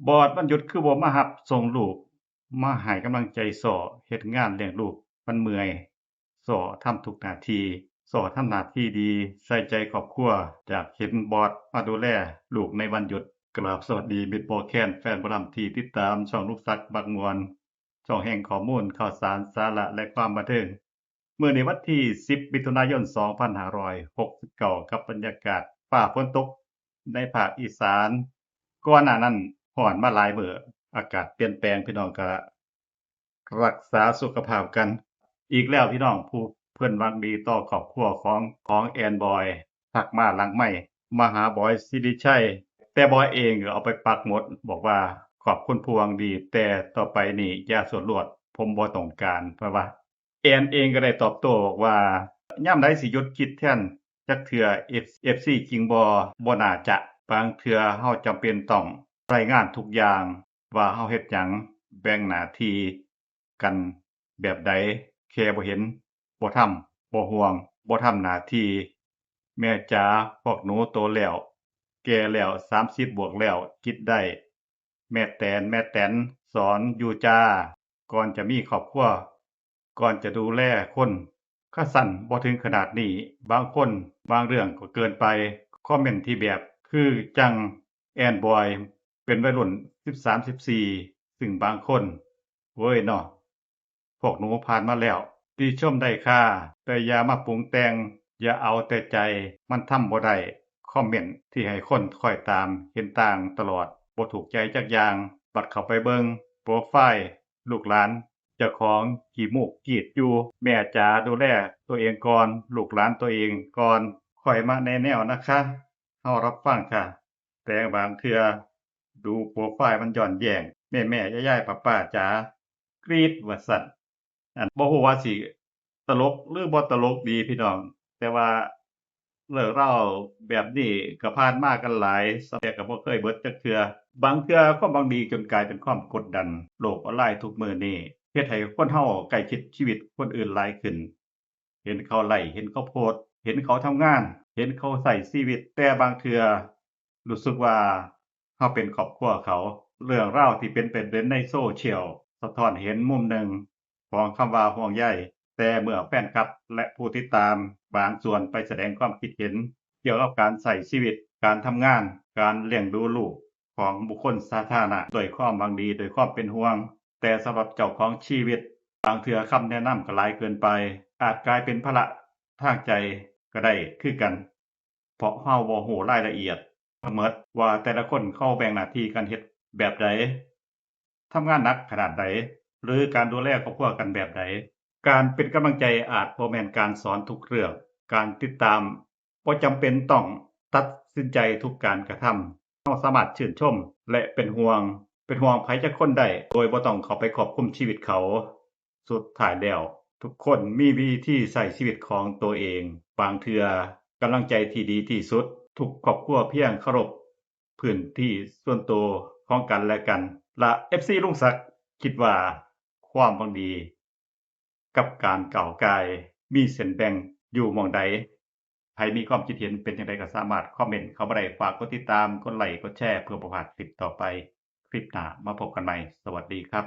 ບອດວັນຢຸດຄືບໍ່ມາຮັບສົ່ງລູກ ມາໃຫ້ກຳລັງໃຈ ຊໍເຮັດງານລ້ຽງລູກ ມັນເມື່ອຍ ຊໍທຳທຸກໜ້າທີ່ ຊໍທຳໜ້າທີ່ດີ ໃສ່ໃຈຄອບຄົວ ຢາກເຫັນບອດມາດູແລລູກໃນວັນຢຸດ. ກາບສະຫວັດດີມິດບໍ່ແຄນ ແຟນໝໍລຳທີ່ຕິດຕາມຊ່ອງລຸງສັກມັກມ່ວນ ຊ່ອງແຫ່ງຂໍ້ມູນຂ່າວສານ ສາລະ ແລະ ຄວາມບັນເທີງ. ມື້ນີ້ວັນທີສິບ ມິຖຸນາຍົນ ສອງພັນຫ້າຮ້ອຍຫົກສິບເກົ້າ ກັບບັນຍາກາດຟ້າຝົນຕົກໃນພາກອີສານ. ກ່ອນໜ້ານັ້ນຮ້ອນມາຫຼາຍມື້ ອາກາດປ່ຽນແປງ ພີ່ນ້ອງກະ ລັກສາສຸຂະພາບກັນອີກແລ້ວພີ່ນ້ອງ. ຜູ້ເພິ່ນຫວັງດີຕໍ່ຄອບຄົວຂອງ ຂອງແອນບອຍ ທັກມາຫຼັງໄມ ມາຫາບອຍສິລິໄຊ ແຕ່ບອຍເອງກໍເອົາໄປປັກໝົດ ບອກວ່າ ຂອບຄຸນຜູ້ຫວັງດີ ແຕ່ຕໍ່ໄປນີ້ຢ່າສວດລວດ ຜົມບໍ່ຕ້ອງການ ເພິ່ນວ່າ. ແອນເອງກໍໄດ້ຕອບໂຕ້ບອກວ່າ ຍາມໃດຊິຢຸດຄິດແທນຈັກເທື່ອ ເອັຟ ເອັຟຊີຈິງບໍ່? ບໍ່ໜ້າຈະ. ບາງເທື່ອເຮົາຈຳເປັນຕ້ອງລາຍງານທຸກຢ່າງ ວ່າເຮົາເຮັດຫຍັງ ແບ່ງໜ້າທີ່ກັນແບບໃດ ແຄ່ບໍ່ເຫັນ ບໍ່ທຳ ບໍ່ຫ່ວງ ບໍ່ທຳໜ້າທີ່. ແມ່ຈ໋າ ພວກໜູໂຕແລ້ວ ແກ່ແລ້ວ ສາມສິບບວກແລ້ວ ຄິດໄດ້. ແມ່ແຕນ ແມ່ແຕນ ສອນຢູ່ຈ້າ ກ່ອນຈະມີຄອບຄົວ ກ່ອນຈະດູແລຄົນ ຄັນຊັ້ນບໍ່ເຖິງຂະໜາດນີ້. ບາງຄົນ ບາງເລື່ອງກໍເກີນໄປ. ຄອມເມັນທີ່ແບບຄືຈັ່ງແອນບອຍ ເປັນໄວລຸ້ນສິບສາມ ສິບສີ່ ຊຶ່ງບາງຄົນ ເວີຍເນາະ ພວກໜູຜ່ານມາແລ້ວ. ຕິຊົມໄດ້ຄ່າ ແຕ່ຢ່າມາປຸງແຕ່ງ ຢ່າເອົາແຕ່ໃຈ ມັນທຳບໍ່ໄດ້. ຄອມເມັນທີ່ໃຫ້ຄົນຄອຍຕາມເຫັນຕ່າງຕະຫຼອດ ບໍ່ຖືກໃຈຈັກຢ່າງ ບັດເຂົ້າໄປເບິ່ງໂປຣໄຟລ໌ລູກຫຼານເຈົ້າຂອງ ຂີ້ມູກກີດຢູ່. ແມ່ຈ໋າ ດູແລຕົວເອງກ່ອນ ລູກຫຼານຕົວເອງກ່ອນ ຄ່ອຍມາແນແນວນະຄະ ເຮົາຮັບຟັງຄ່ະ. ແຕ່ບາງເທື່ອດູໂປຣໄຟລ໌ມັນຍ້ອນແຍ້ງ ແມ່ໆ ຍາຍໆ ປ້າໆ ຈ໋າ ກຣີດວ່າຊັ້ນ. ອັນ ບໍ່ຮູ້ວ່າຊິຕະຫຼົກ ຫຼື ບໍ່ຕະຫຼົກດີພີ່ນ້ອງ ແຕ່ວ່າເລື່ອງລາວແບບນີ້ກໍຜ່ານມາກັນຫຼາຍ ແຕ່ກໍບໍ່ເຄີຍເບິດຈັກເທື່ອ. ບາງເທື່ອຄວາມຫວັງດີຈົນກາຍເປັນຄວາມກົດດັນ. ໂລກອອນລາຍທຸກມື້ນີ້ເຮັດໃຫ້ຄົນເຮົາໃກ້ຊິດຊີວິດຄົນອື່ນຫຼາຍຂຶ້ນ. ເຫັນເຂົາໄລຟ໌ ເຫັນເຂົາໂພສ ເຫັນເຂົາທຳງານ ເຫັນເຂົາໃຊ້ຊີວິດ ແຕ່ບາງເທື່ອຮູ້ສຶກວ່າເຮົາເປັນຄອບຄົວເຂົາ. ເລື່ອງລາວທີ່ເປັນປະເດັນໃນໂຊຊຽວ ສະທ້ອນເຫັນມຸມໜຶ່ງຂອງຄຳວ່າຫ່ວງໃຍ, ແຕ່ເມື່ອແຟນຄລັບ ແລະ ຜູ້ຕິດຕາມບາງສ່ວນໄປສະແດງຄວາມຄິດເຫັນກ່ຽວກັບການໃຊ້ຊີວິດ, ການທຳງານ, ການລ້ຽງດູລູກ ຂອງບຸກຄົນສາທາລະນະ ດ້ວຍຄວາມຫວັງດີ, ດ້ວຍຄວາມເປັນຫ່ວງ, ແຕ່ສຳລັບເຈົ້າຂອງຊີວິດ, ບາງເທື່ອຄຳແນະນຳກໍຫຼາຍເກີນໄປ, ອາດກາຍເປັນພາລະທາງໃຈກໍໄດ້ຄືກັນ, ເພາະເຮົາບໍ່ຮູ້ລາຍລະອຽດທັງໝົດວ່າແຕ່ລະຄົນເຂົາແບ່ງໜ້າທີ່ກັນເຮັດແບບໃດ, ທຳງານໜັກຂະໜາດໃດ ຫຼື ການດູແລຄອບຄົວກັນແບບໃດ. ການເປັນກຳລັງໃຈອາດບໍ່ແມ່ນການສອນທຸກເລື່ອງ, ການຕິດຕາມ ບໍ່ຈຳເປັນຕ້ອງຕັດສິນໃຈທຸກການກະທຳ. ເຮົາສາມາດຊື່ນຊົມ ແລະ ເປັນຫ່ວງ, ເປັນຫ່ວງໃຜຈັກຄົນໄດ້ ໂດຍບໍ່ຕ້ອງເຂົ້າໄປຄວບຄຸມຊີວິດເຂົາ. ສຸດທ້າຍແລ້ວ, ທຸກຄົນມີວິທີໃຊ້ຊີວິດຂອງໂຕເອງ. ບາງເທື່ອ, ກຳລັງໃຈທີ່ດີທີ່ສຸດ, ທຸກຄອບຄົວພຽງເຄົາລົບພື້ນທີ່ສ່ວນໂຕຂອງກັນແລະກັນ. ລະ ເອັຟຊີ ລຸງສັກ ຄິດວ່າຄວາມຫວັງດີ ກັບການກ້າວກ່າຍມີເສັ້ນແບ່ງຢູ່ໝ່ອງໃດ? ໃຜມີຄວາມຄິດເຫັນເປັນຈັ່ງໃດກໍສາມາດຄອມເມັນເຂົ້າມາໄດ້. ຝາກກົດຕິດຕາມ, ກົດໄລ, ກົດແຊ ເພື່ອບໍ່ພາດຄລິບຕໍ່ໄປ. ຄລິບໜ້າມາພົບກັນໃໝ່. ສະຫວັດດີຄັບ.